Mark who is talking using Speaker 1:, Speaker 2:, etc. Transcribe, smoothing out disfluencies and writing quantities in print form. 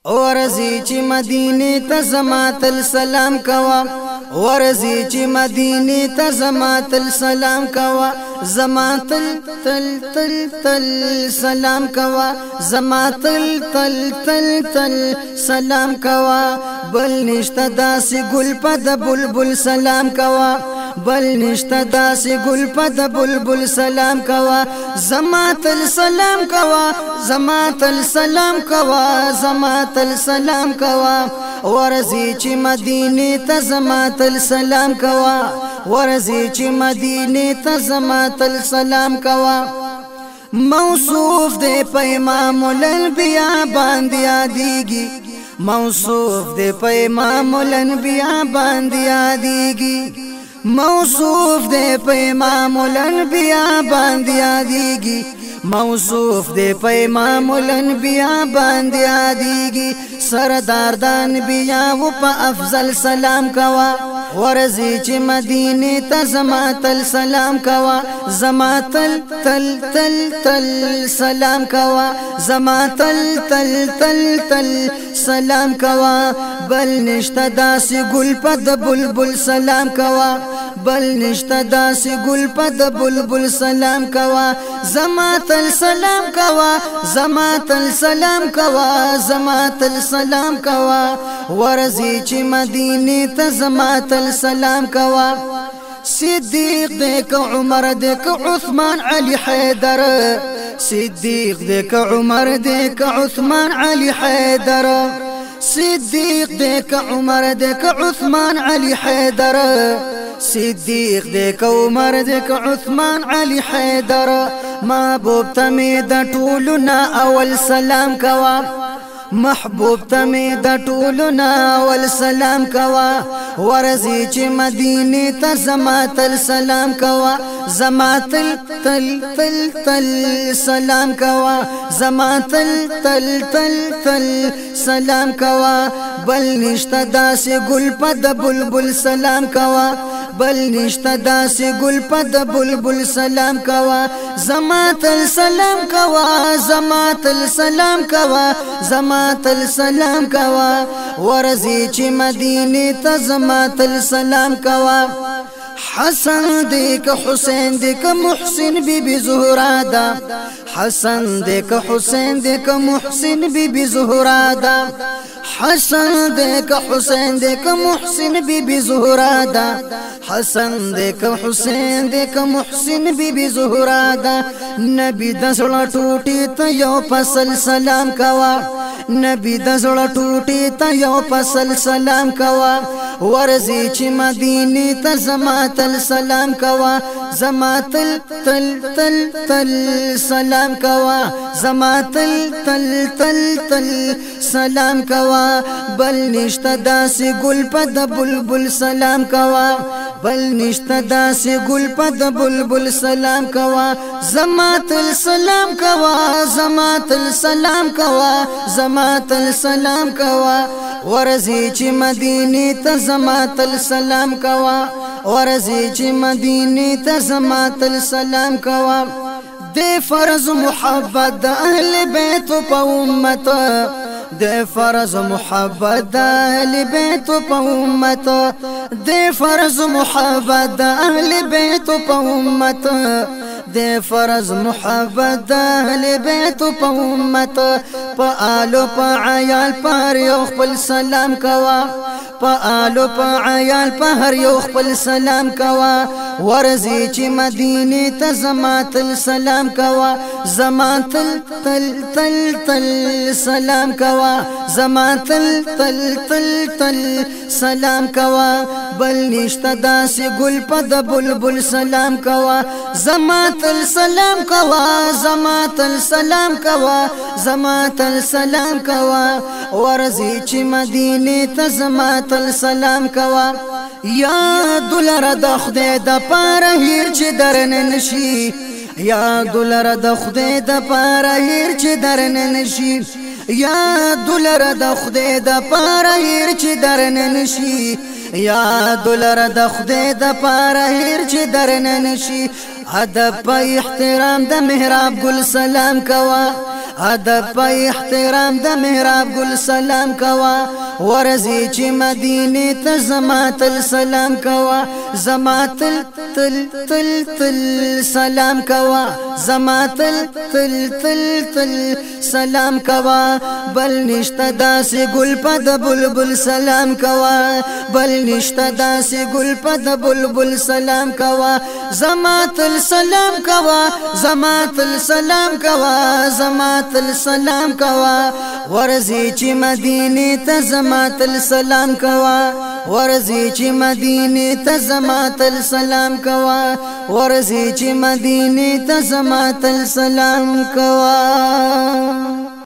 Speaker 1: ورځي چې مدینه ته زما تل سلام کوا، ورځي چې مدینه ته زما تل سلام کوا، زما تل تل تل تل سلام کوا، زما تل تل تل تل سلام کوا۔ بل نشته داسې ګل په د بلبل سلام کوا، بل نشته داسې ګل په د بلبل سلام کوا، زما تل سلام کوا، زما تل سلام کوا، زما تل سلام کوا۔ ورځي چې مدینه ته زما تل سلام کوا، ورځي چې مدینه ته زما تل سلام کوا۔ موصوف دې په امام الانبیاء باندې یادېږي، موصوف دې په امام الانبیاء باندې یادېږي، موصوف دې په امام الانبیاء باندې یادېږي، موصوف دې په امام الانبیاء باندې یادېږي۔ سردار د انبیاء په افضل سلام کوا، ورځي چې مدینه ته زما تل سلام کوا، زما تل تل تل تل سلام کوا، زما تل تل تل تل سلام کوا۔ بل نشته داسې ګل په د بلبل سلام کوا، بل نشته داسې ګل په د بلبل سلام کوا، زما تل سلام کوا، زما تل سلام کوا، زما تل سلام کوا۔ ورځي چې مدینه ته زما تل سلام کوا۔ صدیق دې ک عمر دې ک عثمان علي حیدر، صدیق دې ک عمر دې ک عثمان علي حیدر، صدیق دې ک عمر دې ک عثمان علي حیدر، صدیق دې ک عمر دې ک عثمان علي حیدر۔ محبوب ته مې د ټولو نه اول سلام کوا، محبوب ته مې د ټولو نه اول سلام کوا۔ ورځي چې مدینه ته زما تل سلام کوا، زما تل تل تل تل سلام کوا، زما تل تل تل تل سلام کوا۔ بل نشته داسې ګل په د بلبل سلام کوا، بل نشته داسې ګل په د بلبل سلام کوا، زما تل سلام کوا، زما تل سلام کوا، زما تل سلام کوا۔ ورځي چې مدینه ته زما تل سلام کوا۔ حسن دې ک حسین دې ک محسن بی بی زهرا دا، حسن دې ک حسین دې ک محسن بی بی زهرا دا، حسن دې ک حسین دې ک محسن بی بی زهرا دا، حسن دې ک حسین دې ک محسن بی بی زهرا دا۔ نبی د زړه ټوټي ته یو فصل سلام کوا، نبی د زړه ټوټي ته یو فصل سلام کوا۔ ورځي چې مدینه ته زما تل سلام کوا، زما تل تل تل تل سلام کوا، زما تل تل تل تل سلام کوا۔ بل نشته داسې ګل په د بلبل سلام کوا، بل نشته داسې ګل په د بلبل سلام کوا، زما تل سلام کوا، زما تل سلام کوا، زما تل سلام کوا۔ ورځي چې مدینه ته زما تل سلام کوا، ورځي چې مدینه ته زما تل سلام کوا۔ د فرض محبت د اهل بیت په امت، د فرض محبت د اهل بیت په امت، د فرض محبت د اهل بیت په امت، د فرض محبت د اهل بیت په امت۔ په آلو په عیال په یو خپل سلام کوا، په آلو په عیال په هر یو خپل سلام کوا۔ ورځي چې مدینه ته زما تل سلام کوا، زما تل تل تل تل سلام کوا، زما تل تل تل تل سلام کوا۔ بل نشته داسې ګل په د بلبل سلام کوا، زما تل سلام کوا، زما تل سلام کوا، زما تل سلام کوا۔ ورځي چې مدینه ته زما تل سلام کوا۔ یا دلر د خدای د پاره هیر چې درنه نشي، یا دلر د خدای د پاره هیر چې درنه نشي، یا دلر د خدای د پاره هیر چې درنه نشي، یا دلر د خدای د پاره هیر چې درنه نشي۔ ادب په احترام د محراب ګل سلام کوا، ادب په احترام د محراب ګل سلام کوا۔ ورزي چې مدینه ته زما تل سلام کوا، زما تل تل تل تل سلام کوا، زما تل تل تل تل سلام کوا۔ بل نشته داسې ګل په د بلبل سلام کوا، بل نشته داسې ګل په د بلبل سلام کوا۔ زما تل سلام کوا، زما تل سلام کوا، زما تل سلام کوا۔ ورزي چې مدینه ته زما تل سلام کوا، ورزي چې مدینه ته زما تل سلام کوا، ورزي چې مدینه ته زما تل سلام کوا۔